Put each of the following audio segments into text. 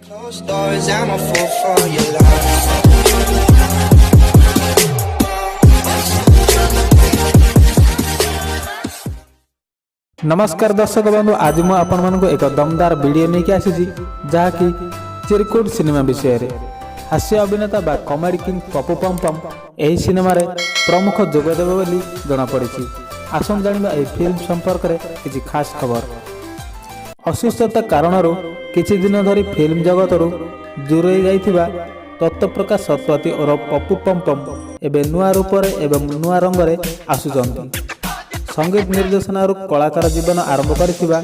Closed doors, I'm a fool for your love. ନମସ୍କାର ଦର୍ଶକ ବନ୍ଧୁ, ଆଜି ମୁଁ ଆପଣମାନଙ୍କୁ ଏକ ଦମଦାର ଭିଡ଼ିଓ ନେଇକି ଆସିଛି, ଯାହାକି ଚିରକୁଟ ସିନେମା ବିଷୟରେ। ହାସ୍ୟ ଅଭିନେତା ବା କମେଡି କିଙ୍ଗ ପପୁ ପମ୍ପମ୍ ଏହି ସିନେମାରେ ପ୍ରମୁଖ ଯୋଗ ଦେବେ ବୋଲି ଜଣାପଡ଼ିଛି। ଆସନ୍ତୁ ଜାଣିବା ଏହି ଫିଲ୍ମ ସମ୍ପର୍କରେ କିଛି ଖାସ୍ ଖବର। ଅସୁସ୍ଥତା କାରଣରୁ କିଛି ଦିନ ଧରି ଫିଲ୍ମ ଜଗତରୁ ଦୂରେଇ ଯାଇଥିବା ତତ୍ତ୍ୱପ୍ରକାଶ ଶତପଥୀ ଓରଫ ପପୁ ପମ୍ପମ୍ ଏବେ ନୂଆ ରୂପରେ ଏବଂ ନୂଆ ରଙ୍ଗରେ ଆସୁଛନ୍ତି। ସଙ୍ଗୀତ ନିର୍ଦ୍ଦେଶନାରୁ କଳାକାର ଜୀବନ ଆରମ୍ଭ କରିଥିବା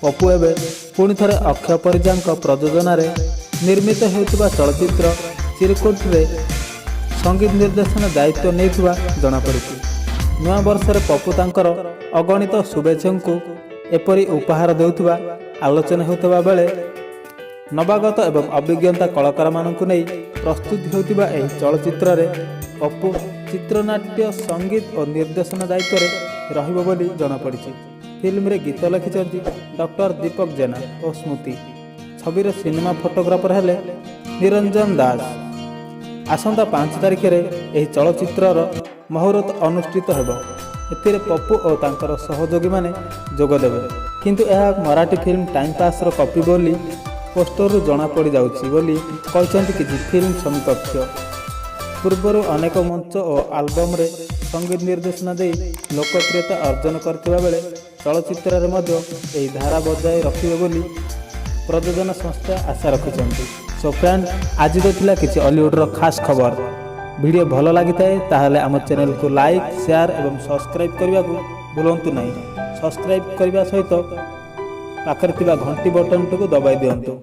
ପପୁ ଏବେ ପୁଣି ଥରେ ଅକ୍ଷୟ ପରିଜାଙ୍କ ପ୍ରଯୋଜନାରେ ନିର୍ମିତ ହେଉଥିବା ଚଳଚ୍ଚିତ୍ର ଚିରକୁଟରେ ସଙ୍ଗୀତ ନିର୍ଦ୍ଦେଶନା ଦାୟିତ୍ୱ ନେଇଥିବା ଜଣାପଡ଼ିଛି। ନୂଆ ବର୍ଷରେ ପପୁ ତାଙ୍କର ଅଗଣିତ ଶୁଭେଚ୍ଛାଙ୍କୁ ଏପରି ଉପହାର ଦେଉଥିବା ଆଲୋଚନା ହେଉଥିବା ବେଳେ, ନବାଗତ ଏବଂ ଅଭିଜ୍ଞତା କଳାକାରମାନଙ୍କୁ ନେଇ ପ୍ରସ୍ତୁତ ହେଉଥିବା ଏହି ଚଳଚ୍ଚିତ୍ରରେ ପପୁ ଚିତ୍ରନାଟ୍ୟ, ସଙ୍ଗୀତ ଓ ନିର୍ଦ୍ଦେଶନା ଦାୟିତ୍ୱରେ ରହିବ ବୋଲି ଜଣାପଡ଼ିଛି। ଫିଲ୍ମରେ ଗୀତ ଲେଖିଛନ୍ତି ଡକ୍ଟର ଦୀପକ ଜେନା ଓ ସ୍ମୃତି। ଛବିର ସିନେମା ଫଟୋଗ୍ରାଫର ହେଲେ ନିରଞ୍ଜନ ଦାସ। ଆସନ୍ତା 5 ତାରିଖରେ ଏହି ଚଳଚ୍ଚିତ୍ରର ମୁହୂର୍ତ୍ତ ଅନୁଷ୍ଠିତ ହେବ। ଏଥିରେ ପପୁ ଓ ତାଙ୍କର ସହଯୋଗୀମାନେ ଯୋଗ ଦେବେ। କିନ୍ତୁ ଏହା ମରାଠୀ ଫିଲ୍ମ ଟାଇମ୍ ପାସ୍ର କପି ବୋଲି ପୋଷ୍ଟରରୁ ଜଣାପଡ଼ିଯାଉଛି ବୋଲି କହିଛନ୍ତି କିଛି ଫିଲ୍ମ ସମୀକ୍ଷକ। ପୂର୍ବରୁ ଅନେକ ମଞ୍ଚ ଓ ଆଲବମରେ ସଙ୍ଗୀତ ନିର୍ଦ୍ଦେଶନା ଦେଇ ଲୋକପ୍ରିୟତା ଅର୍ଜନ କରିଥିବା ବେଳେ, ଚଳଚ୍ଚିତ୍ରରେ ମଧ୍ୟ ଏହି ଧାରା ବଜାୟ ରଖିବେ ବୋଲି ପ୍ରଯୋଜନା ସଂସ୍ଥା ଆଶା ରଖିଛନ୍ତି। ସୋ ଫ୍ରେଣ୍ଡ, ଆଜି ତ ଥିଲା କିଛି ଅଲିଉଡ଼ର ଖାସ୍ ଖବର। ଭିଡ଼ିଓ ଭଲ ଲାଗିଥାଏ, ତାହେଲେ ଆମ ଚ୍ୟାନେଲକୁ ଲାଇକ୍, ସେୟାର ଏବଂ ସବସ୍କ୍ରାଇବ୍ କରିବାକୁ ଭୁଲନ୍ତୁ ନାହିଁ। ସବସ୍କ୍ରାଇବ୍ କରିବା ସହିତ ପାଖରେ ଥିବା ଘଣ୍ଟି ବଟନଟିକୁ ଦବାଇ ଦିଅନ୍ତୁ।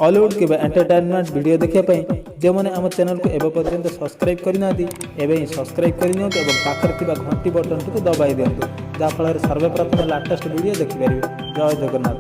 ଅଲିଉଡ଼ କିମ୍ବା ଏଣ୍ଟରଟେନମେଣ୍ଟ ଭିଡ଼ିଓ ଦେଖିବା ପାଇଁ ଯେଉଁମାନେ ଆମ ଚ୍ୟାନେଲକୁ ଏବେ ପର୍ଯ୍ୟନ୍ତ ସବସ୍କ୍ରାଇବ୍ କରିନାହାନ୍ତି, ଏବେ ହିଁ ସବସ୍କ୍ରାଇବ୍ କରିନିଅନ୍ତୁ ଏବଂ ପାଖରେ ଥିବା ଘଣ୍ଟି ବଟନଟିକୁ ଦବାଇ ଦିଅନ୍ତୁ, ଯାହାଫଳରେ ସର୍ବପ୍ରଥମେ ଲାଟେଷ୍ଟ ଭିଡ଼ିଓ ଦେଖିପାରିବେ। ଜୟ ଜଗନ୍ନାଥ।